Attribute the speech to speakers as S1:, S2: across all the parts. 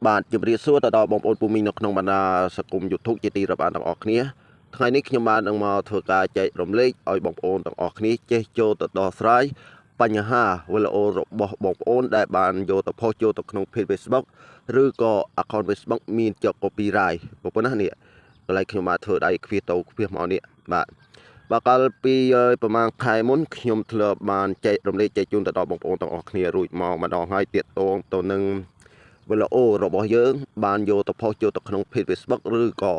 S1: បាទជម្រាបសួរទៅដល់បងប្អូនពូមីងនៅក្នុងបណ្ដាសង្គម YouTube ជាទីរាប់អានទាំងអស់គ្នាថ្ងៃនេះខ្ញុំបាទនឹងមកធ្វើការចែករំលែកឲ្យបងប្អូនទាំងអស់គ្នាចេះចូលទៅដោះស្រាយបញ្ហាវីដេអូរបស់បងប្អូនដែលបានយកទៅផុសចូលទៅក្នុង Page Facebook ឬក៏ account Facebook មានជាប់ copyright បងប្អូនណានេះកន្លែងខ្ញុំបាទធ្វើដៃខ្វៀសទៅខ្វៀសមកនេះបាទបាទកាលពីប្រហែលខែមុនខ្ញុំធ្លាប់បានចែករំលែកចែកជូនទៅដល់បងប្អូនទាំងអស់គ្នារួចមកម្ដងហើយទៀតតងទៅនឹង វីដេអូរបស់យើងបានយកទៅផុសចូលទៅក្នុង page Facebook ឬក៏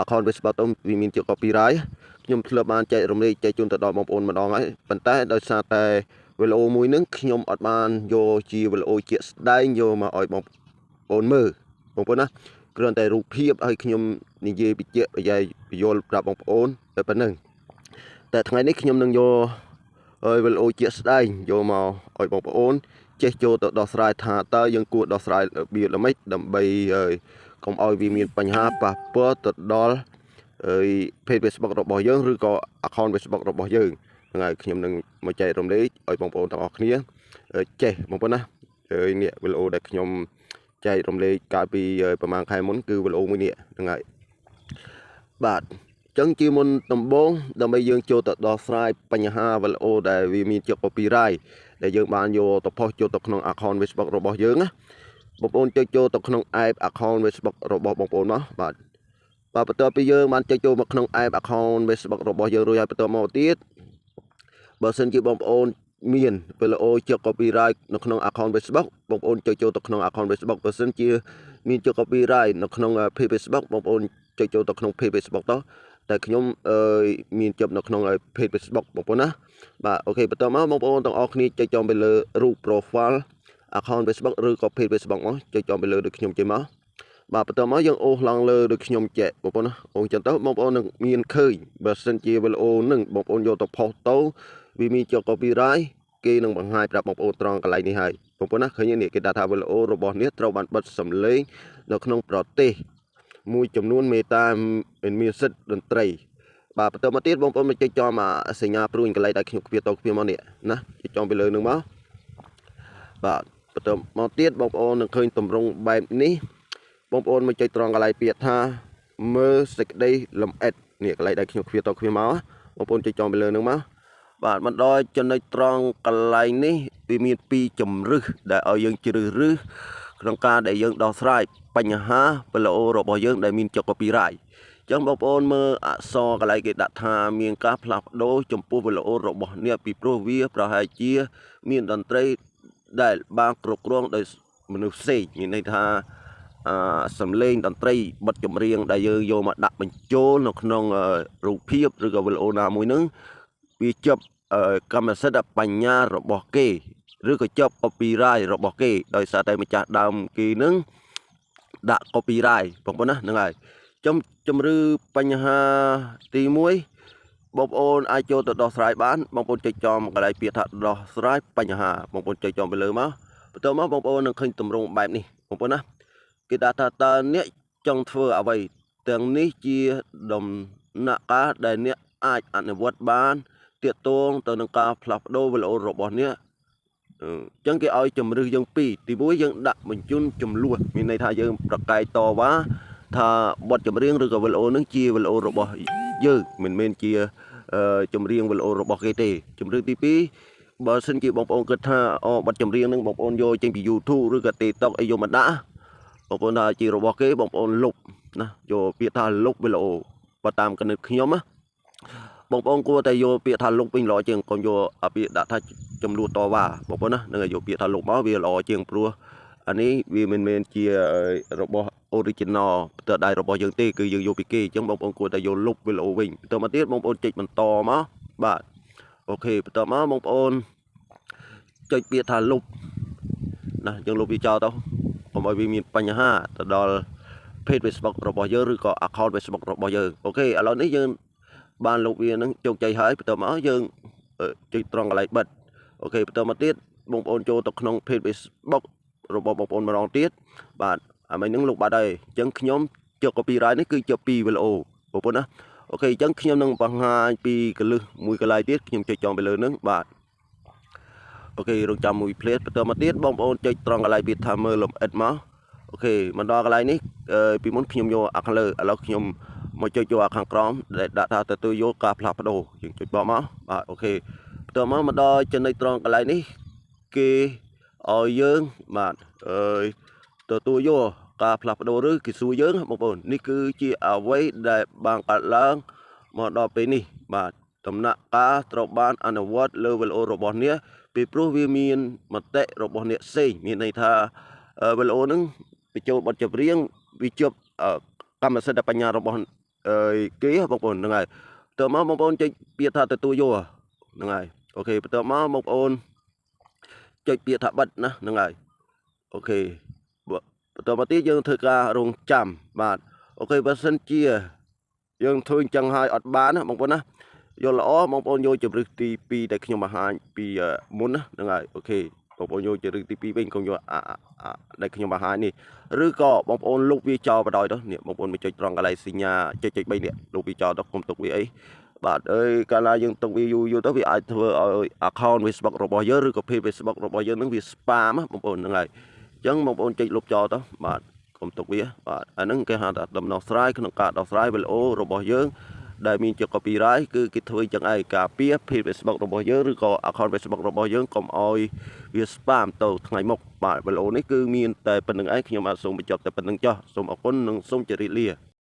S1: account Facebook ទៅវាមានជា copyright ខ្ញុំធ្លាប់បានចែករំលែកចែកជូនទៅដល់បងប្អូនម្ដងហើយប៉ុន្តែដោយសារតែវីដេអូមួយហ្នឹងខ្ញុំអត់បានយកជាវីដេអូជាក់ស្ដែងយកមកឲ្យបងប្អូនមើលបងប្អូនណាគ្រាន់តែរូបភាពឲ្យខ្ញុំនិយាយបញ្ជាក់បយាយបញ្យល់ប្រាប់បងប្អូនតែប៉ុណ្្នឹងតែថ្ងៃនេះខ្ញុំនឹងយកហើយវីដេអូជាក់ស្ដែងយកមកឲ្យបងប្អូន ចេះចូលទៅដោះស្រាយថាតើយើងគួរដោះស្រាយរបៀបល្មិចដើម្បីឲ្យកុំឲ្យវាមានបញ្ហាប៉ះពាល់ទៅដល់ហើយ page Facebook របស់យើងឬក៏ account Facebook របស់យើងហ្នឹងហើយខ្ញុំនឹងមកចែករំលែកឲ្យបងប្អូនទាំងអស់គ្នាចេះបងប្អូនណាហើយនេះវីដេអូដែលខ្ញុំចែករំលែកកាលពីប្រហែលខែមុនគឺវីដេអូមួយនេះហ្នឹងហើយបាទចឹងជាមុនដំបូងដើម្បីយើងចូលទៅដោះស្រាយបញ្ហាវីដេអូដែលវាមានជា copyright ដែលយើងបានយកទៅផុសចូលទៅក្នុង account Facebook របស់យើងណាបងប្អូនចុចចូលទៅក្នុង app account Facebook របស់បងប្អូនមកបាទបាទបន្ទាប់ពីយើងបានចុចចូលមកក្នុង app account Facebook របស់យើងរួចហើយបន្ទាប់មកទៀតបើសិនជាបងប្អូនមានវីដេអូជា copyright នៅក្នុង account Facebook បងប្អូនចុចចូលទៅក្នុង account Facebook បើសិនជាមានជា copyright នៅក្នុង page Facebook បងប្អូនចុចចូលទៅក្នុង page Facebook ទៅតែខ្ញុំអឺមានជាប់នៅក្នុង page Facebook បងប្អូនណាបាទ OK បន្តមកបងប្អូនទាំងអស់គ្នាចុចចំទៅលើរូប profile account Facebook ឬក៏ page Facebook មកចុចចំទៅលើដូចខ្ញុំចេះមកបាទបន្តមកយើងអូសឡើងលើដូចខ្ញុំចែកបងប្អូនណាអូសចឹងទៅបងប្អូននឹងមានឃើញបើសិនជាវីដេអូនឹងបងប្អូនយកទៅផុសទៅវាមានជាប់ copyright គេនឹងបង្ហាញប្រាប់បងប្អូនត្រង់កន្លែងនេះហើយបងប្អូនណាឃើញនេះគេដាក់ថាវីដេអូរបស់នេះត្រូវបានបិទសំឡេងនៅក្នុងប្រទេសមួយចំនួនមេតាមិនមានសិទ្ធិតន្ត្រីបាទបន្តមកទៀតបងប្អូនមកចុចចំអាសញ្ញាព្រួញកន្លែងដែលខ្ញុំខ្វៀទៅខ្វៀមកនេះណាចុចចំទៅលើនឹងមកបាទបន្តមកទៀតបងប្អូននឹងឃើញទម្រង់បែបនេះបងប្អូនមកចុចត្រង់កន្លែងពាក្យថាមើលសេចក្តីលំអិតនេះកន្លែងដែលខ្ញុំខ្វៀទៅខ្វៀមកបងប្អូនចុចចំទៅលើនឹងមកបាទមកដល់ចំណុចត្រង់កន្លែងនេះវាមានពីរជំរឹះដែលឲ្យយើងជ្រើសរើសក្នុងការដែលយើងដោះស្រាយបញ្ហាវីដេអូរបស់យើងដែលមានជាប់ copyright ចឹងបងប្អូនមើលអក្សរកន្លែងគេដាក់ថាមានការផ្លាស់ប្ដូរចំពោះវីដេអូរបស់អ្នកពីព្រោះវាប្រហែលជា មានតន្ត្រីដែលបានគ្រប់គ្រងដោយមនុស្សផ្សេងមានន័យថាអឺសំឡេងតន្ត្រីបទចម្រៀងដែលយើងយកមកដាក់បញ្ចូលនៅក្នុងរូបភាពឬក៏វីដេអូណាមួយហ្នឹងវាជាប់កម្មសិទ្ធិបញ្ញារបស់គេឬក៏ជាប់ copyright របស់គេដោយសារតែម្ចាស់ដើមគេនឹងដាក់ copyright បងប្អូនណាហ្នឹងហើយចំជំរឿបញ្ហាទី1បងប្អូនអាចចូលទៅដោះស្រាយបានបងប្អូនចុចចំកន្លែងពាក្យថាដោះស្រាយបញ្ហាបងប្អូនចុចចំទៅលើមកបន្ទាប់មកបងប្អូននឹងឃើញទម្រង់បែបនេះបងប្អូនណាគេដាក់ថាតើអ្នកចង់ធ្វើអ្វីទាំងនេះជាដំណាក់កាលដែលអ្នកអាចអនុវត្តបានទាក់ទងទៅនឹងការផ្លាស់ប្ដូរវីដេអូរបស់អ្នកអញ្ចឹងគេឲ្យជំរឹះយើងពីរទី1យើងដាក់បញ្ជូនចំនួនមានន័យថាយើងប្រកែកតវ៉ាថាបទចម្រៀងឬក៏វីដេអូនឹងជាវីដេអូរបស់យើងមិនមែនជាចម្រៀងវីដេអូរបស់គេទេជំរឿនទី2បើសិនជាបងប្អូនគិតថាអូបទចម្រៀងនឹងបងប្អូនយកចេញពី YouTube ឬក៏ TikTok អីយកមកដាក់បងប្អូនថាជារបស់គេបងប្អូនលុបណាយកពាក្យថាលុបវីដេអូបើតាមគណិតខ្ញុំណាបងប្អូនគួរតែយកពាក្យថាលុបវិញល្អជាងកុំយកពាក្យដាក់ថាចំនួនតវ៉ាបងប្អូនណានឹងយកពាក្យថាលុបមកវាល្អជាងព្រោះអានេះវាមិនមែនជារបស់ original ផ្ទាល់ដៃរបស់យើងទេគឺយើងយកពីគេអញ្ចឹងបងប្អូនគួរតែយកលុបវីដេអូវិញបន្តមកទៀតបងប្អូនចុចបន្តមកបាទ OK បន្តមកបងប្អូនចុចពាក្យថាលុបណាយើងលុបវាចោលទៅកុំឲ្យវាមានបញ្ហាទៅដល់ page Facebook របស់យើងឬក៏ account Facebook របស់យើង OK ឥឡូវនេះយើងបានលុបវានឹងជោគជ័យហើយបន្តមកយើងចុចត្រង់កន្លែងបិទ OK បន្តមកទៀតបងប្អូនចូលទៅក្នុង page Facebook របស់បងប្អូនម្ដងទៀតបាទអាមិញហ្នឹងលុបបាត់ហើយអញ្ចឹងខ្ញុំជា copyright នេះគឺជា2វីដេអូបងប្អូនណា OK អញ្ចឹងខ្ញុំនឹងបង្ហាញពីកលឹះមួយកន្លែងទៀតខ្ញុំចុចចំទៅលើនឹងបាទ OK រងចាំមួយភ្លែតបន្តមកទៀតបងប្អូនចុចត្រង់កន្លែងវាថាមើលលំអិតមក OK មកដល់កន្លែងនេះអឺពីមុនខ្ញុំយកអាខាងលើឥឡូវខ្ញុំមកចុចយកអាខាងក្រោមដែលដាក់ថាទទួលយកការផ្លាស់ប្ដូរយើងចុចបកមកបាទ OK បន្ទាប់មកមកដល់ចំណុចត្រង់កន្លែងនេះគេឲ្យយើងបាទអើយទទួលយកការផ្លាស់ប្ដូរឬគេសួរយើងបងប្អូននេះគឺជាអ្វីដែលបានកើតឡើងមកដល់ពេលនេះបាទដំណាក់កាលត្រូវបានអនុវត្តលើវីដេអូរបស់អ្នកពីព្រោះវាមានមតិរបស់អ្នកផ្សេងមានន័យថាវីដេអូហ្នឹងបញ្ចូលបទចម្រៀងវាជាប់កម្មសិទ្ធិបញ្ញារបស់គេបងប្អូនហ្នឹងហើយតើមកបងប្អូនចុចពាក្យថាទទួលយកហ្នឹងហើយ OK បន្ទាប់មកបងប្អូនចុចពាក្យថាបិទណាហ្នឹងហើយ OK បន្តមកទៀតយើងធ្វើការរងចាំបាទ OK បើសិនជាយើងធ្វើអញ្ចឹងហើយអត់បានណាបងប្អូនណាយល់ល្អបងប្អូនយកជម្រើសទី2ដែលខ្ញុំបង្ហាញពីមុនណាហ្នឹងហើយ OK បងប្អូនយកជម្រើសទី2វិញកុំយកអាដែលខ្ញុំបង្ហាញនេះឬក៏បងប្អូនលុបវាចោលបណ្ដោយទៅនេះបងប្អូនមកចុចត្រង់កន្លែងសញ្ញាចុចចុច3នេះលុបវាចោលទៅកុំទុកវាអីបាទអើយកាលណាយើងទុកវាយូរយូរទៅវាអាចធ្វើឲ្យ account Facebook របស់យើងឬក៏ page Facebook របស់យើងនឹងវា spam បងប្អូនហ្នឹងហើយអញ្ចឹងបងប្អូនចុចលុបចោលទៅបាទកុំទុកវាបាទអាហ្នឹងគេហៅថាដំណោះស្រាយក្នុងការដោះស្រាយវីដេអូរបស់យើងដែលមានជា copyright គឺគេធ្វើចឹងឯងការពារ page Facebook របស់យើងឬក៏ account Facebook របស់យើងកុំឲ្យវា spam ទៅថ្ងៃមុខបាទវីដេអូនេះគឺមានតែប៉ុណ្្នឹងឯងខ្ញុំអាចសូមបញ្ចប់តែប៉ុណ្្នឹងចុះសូមអរគុណនិងសូមជម្រាបលា។